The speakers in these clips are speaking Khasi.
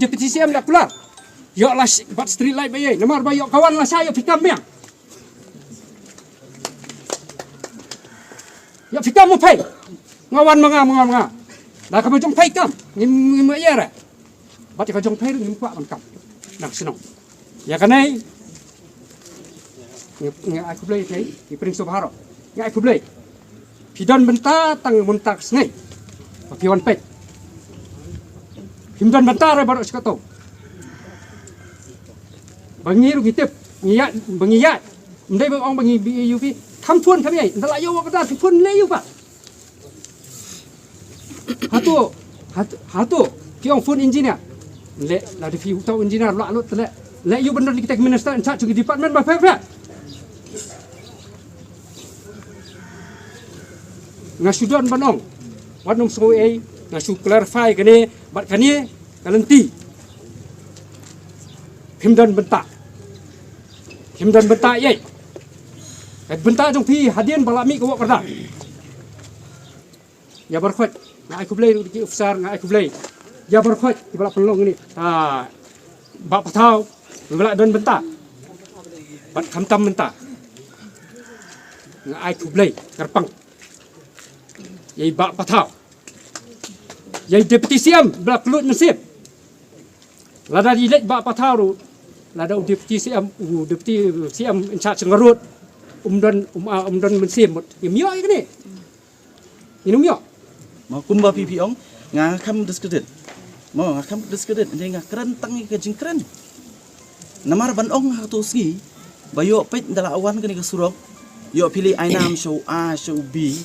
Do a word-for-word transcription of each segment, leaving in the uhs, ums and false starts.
Deputy C M la kular. Ïoh la shi-, bat street light ba ïa. Namar ba ïoh ka wan la sha ïoh phi kam miang. Ïoh phi kam mo phai. Nga wan ma nga, ma nga, ma nga. Da kaba jong phai kam. Ngim, ngim ïa re. Bat ïa ka jong phai ngim kwah ban kam. Nang shnong. Ïa kane. Nga, nga ai khublei te, i Prince of Haro. Nga ai khublei. Phi don bynta tang mynta ka sngi. Ba phi wan peit. Phim don bynta re baroh shi kato. Ba ngi ruh ngi tip, ngi ïa, ba ngi ïa. Ym dei ba ong ba ngi bi ïa phi. Kham phone kham ïa. Ynda la ïoh wa ka da phi phone leh ïa ba. Hato, hato, hato, ki ong phone engineer. Le, la da phi uta u engineer, la lut le. Le ïa ban don kita ki minister in charge ki department ba phi phi. Nga shu don ban ong. Wat nym sngew ei, nga shu clarify kane, bad kane, ka lynti. Phim don bynta. Phim don bynta ei. Ka bynta jong phi hadien ba la mih ka wok ka rda. Ïa baroh khoit, nga ai khublei ruh ki officer, nga ai khublei. Ïa baroh khoit, kiba la pynlong ni. Ah, Bah Pathaw, kiba la don bynta. Bad khamtam bynta. Nga ai khublei, kyrpang. Ïa i Bah Pathaw. Ïa i Deputy C M, ba la kylluid mynsiem. Lada i leit Bah Pathaw ruh, lada u Deputy C M, u Deputy C M in charge nga ruh, um don, um, ah, um don mynsiem mut. Ngim ïoh ïa kane. Ngin ym ïoh. Mo kumba phi phi ong, nga kham discredit. Mo nga kham discredit, ynda nga kren tang ïa ka jingkren. Namar ban ong ha kato sngi, ba ïoh peit ynda la wan kane ka surok, ïoh phi leit ai nam sha u A, sha u B.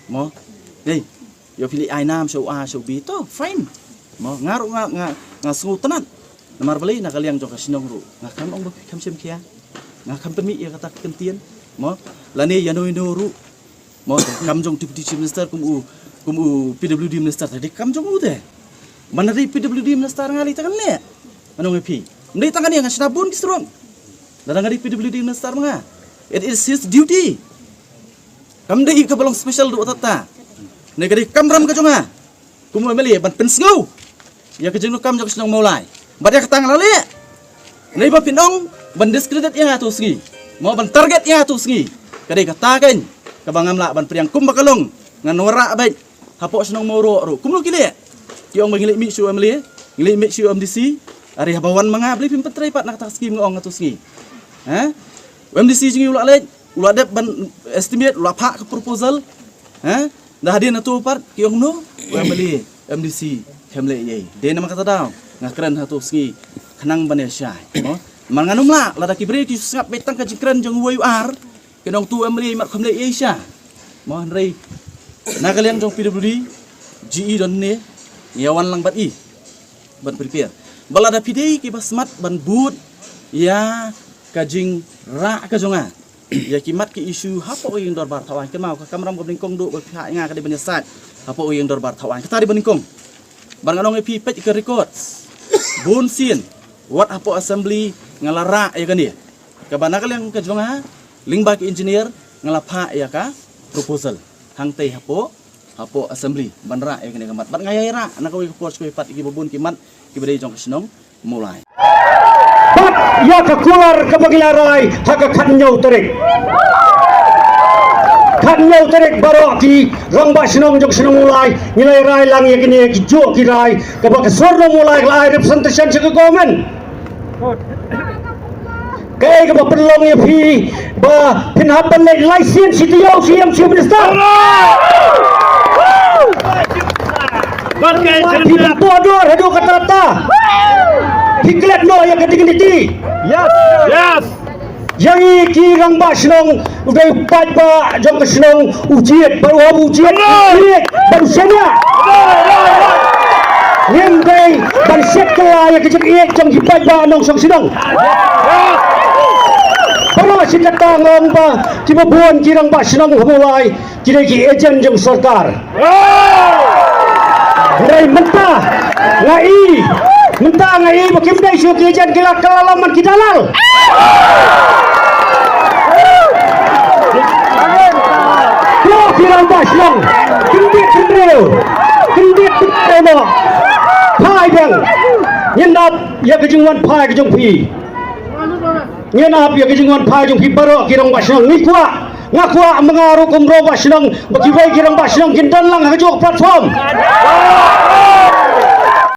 Mo, dei, ïoh phi leit ai nam sha u A, sha u B, to, fine. Mo, nga ruh nga, nga, nga sngewtynnat. Namar balei na ka liang jong ka shnong ruh nga kham ong ba kham shim khia. Nga kham pynmih ïa kata ka ktien. Mo, lane ïano ïano ruh. Mo, kam jong Deputy Chief Minister kum u, kum u P W D Minister te, kam jong u te. Ban dei P W D Minister nga lei tang ne. Ano ngi phi. Dei tang ne nga shna bun ki surok. Lada nga dei P W D Minister ma nga. It is his duty. Kam dei kaba long special duh tata. Ne ka dei kamram ka jong nga. Kum u M L A ban pynsngew ïa ka jingdonkam jong ka shnong Mawlai. Bad ïa kata nga la leh. Nai ba phin ong ban discredit ïa nga to sngi. Mo ban target ïa nga to sngi. Ka dei kata kan kaba ngam lah ban pdiang kumba ka long. Ngan wanrah beit hapoh shnong Mawroh ruh. Kumno ki leh? Ki ong ba ngi leit mih sha u M L A, ngi leit mih sha u M D C. Are haba wan ma nga balei phim pyntrei pat na kata ka skim nga ong nga to sngi. Ha? U M D C jong ngi u la leit, u la dep ban estimate, u la phah ka proposal. Ha? Da hadien hato pat ki ong no, u M L A, M D C, khlem leh ei ei. Dei namar kata daw nga kren hato sngi khnang ban ïa shai. Mo? Namar ngan ym lah, lada ki briew ki sngap beit tang ka jingkren jong uwei u ar, kin ong to u M L A mat khlem leh ei ei sha. Mo hynrei na ka liang jong P W D, G E don ne, ngi ïa wan lang bad i. Ban prepare. Ba lada phi dei kiba smat ban bud ïa ka jingrah ka jong nga. Ïa ki mat ki issue hapoh ïing dorbar thaw aiñ, kynmaw ka kamram kaba nyngkong duh ba phi hap ïa nga ka dei ban ïasaid hapoh ïing dorbar thaw aiñ. Kata dei ba nyngkong. Ban ngan ong ïa phi peit ka records. Bun sien wat hapoh assembly nga la rah ïa kane. Kaba na ka liang ka jong nga lyngba ki engineer nga la phah ïa ka proposal hangtei hapoh, hapoh assembly ban rah ïa kane ka mat. Bad nga ïa rah na kawei ka por sha kawei pat ïa kiba bun ki mat kiba dei jong ka shnong Mawlai. Bad ïa ka kular kaba ngi la rai ha ka khathynñiew tarik. Khathynñiew tarik baroh ki rangbah shnong jong ka shnong Mawlai ngi la rai lang ïa kine ki juh ki rai kaba ka shnong Mawlai ka la ai representation sha ka government. Kaei kaba pynlong ïa phi ba phin hap ban leit lai sien shi taïew shi M C, Minister? Phi pynpoh dur haduh katta katta. Phi klet noh ïa ka dignity. Yes. Yes. Ïa ngi ki rangbah shnong, u dei u paidbah jong ka shnong, u jied bad u hap u jied, u jied bad u shaniah. Ngim dei ban shet kylla ïa ka jingïeit jong ki paidbah nongshong shnong. Baroh shi katta nga ong ba kiba bun ki rangbah shnong ha Mawlai ki dei ki agent jong sorkar. Hynrei mynta nga i, mynta nga i ba kim dei shuh ki agent, ki la kylla lam man ki dalal. Ko ki rangbah shnong, kyndit hynriew, kyndit hynriew noh. Phai biang. Ngin ap ïa ka jingwan phai ka jong phi. Ngin ap ïa ka jingwan phai jong phi baroh ki rangbah shnong. Ngi kwah, nga kwah ma nga ruh kum rangbah shnong, ba kiwei ki rangbah shnong kin don lang ha kajuh ka platform.